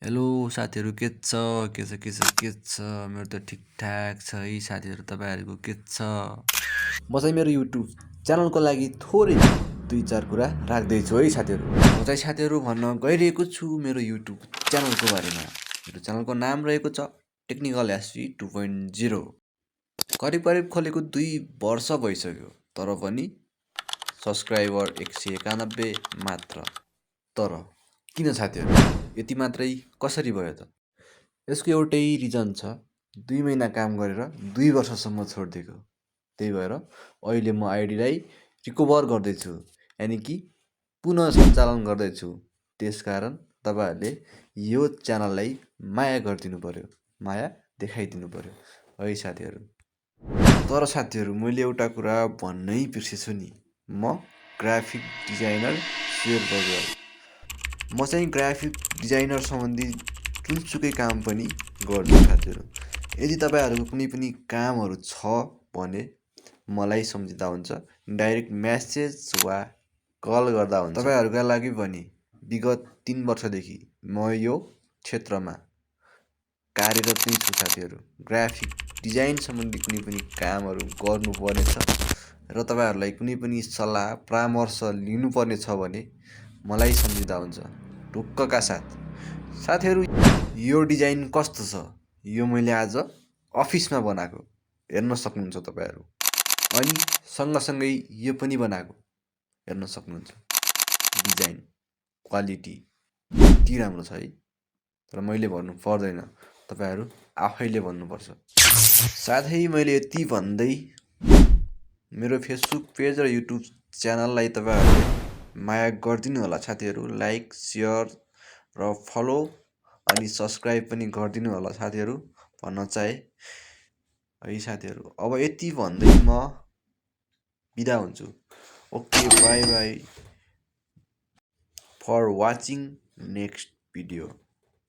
Hello साथीहरू के छ मेरो त ठिकठाक छ है साथीहरू तपाईँहरूको के छ। म चाहिँ मेरो युट्युब च्यानलको लागि थोरै 2-4 कुरा राख्दैछु है साथीहरू। म चाहिँ साथीहरू भन्न गइरहेको छु मेरो युट्युब च्यानलको बारेमा। मेरो च्यानलको नाम रहेको छ टेक्निकल एसवी 2.0। करिब खोलेको 2 वर्ष भइसक्यो, तर पनि सब्सक्राइबर 191 मात्र। तर किन साथीहरू यति मात्रै कसरी भयो त? यसको एउटै रिजन छ। 2 महिना काम गरेर 2 वर्षसम्म छोडिदिएको। त्यही भएर अहिले म आइडीलाई रिकभर गर्दैछु, यानि कि पुनः सञ्चालन गर्दैछु। त्यसकारण तपाईँहरूले यो च्यानललाई माया गरिदिनु पर्यो, माया देखाइदिनु पर्यो है साथीहरू। तर साथीहरू मैले एउटा कुरा भन्नै बिर्सेछु नि। म ग्राफिक डिजाइनर शेर बगुवाल। म चाहिँ ग्राफिक डिजाइनर सम्बन्धी जुनसुकै काम पनि गर्छु साथीहरू। यदि तपाईँहरूको कुनै पनि कामहरू छ भने मलाई सम्झिँदा हुन्छ, डाइरेक्ट म्यासेज वा कल गर्दा हुन्छ। तपाईँहरूका लागि पनि विगत 3 वर्षदेखि म यो क्षेत्रमा कार्यरत नै छु साथीहरू। ग्राफिक डिजाइन सम्बन्धी कुनै पनि कामहरू गर्नुपर्नेछ र तपाईँहरूलाई कुनै पनि सल्लाह परामर्श लिनुपर्ने छ भने मलाई सम्झिँदा हुन्छ ढुक्कका साथ। साथीहरू यो डिजाइन कस्तो छ? यो मैले आज अफिसमा बनाएको हेर्न सक्नुहुन्छ तपाईँहरू। अनि सँगसँगै यो पनि बनाएको हेर्न सक्नुहुन्छ। डिजाइन क्वालिटी यति राम्रो छ है, तर मैले भन्नु पर्दैन, तपाईँहरू आफैले भन्नुपर्छ। साथै मैले यति भन्दै मेरो फेसबुक पेज र युट्युब च्यानललाई तपाईँहरूले माया गरिदिनु होला साथीहरू। लाइक, सेयर र फलो अनि सब्सक्राइब पनि गरिदिनु होला साथीहरू भन्न चाहे है साथीहरू। अब यति भन्दै म बिदा हुन्छु। Okay, bye bye for watching next video.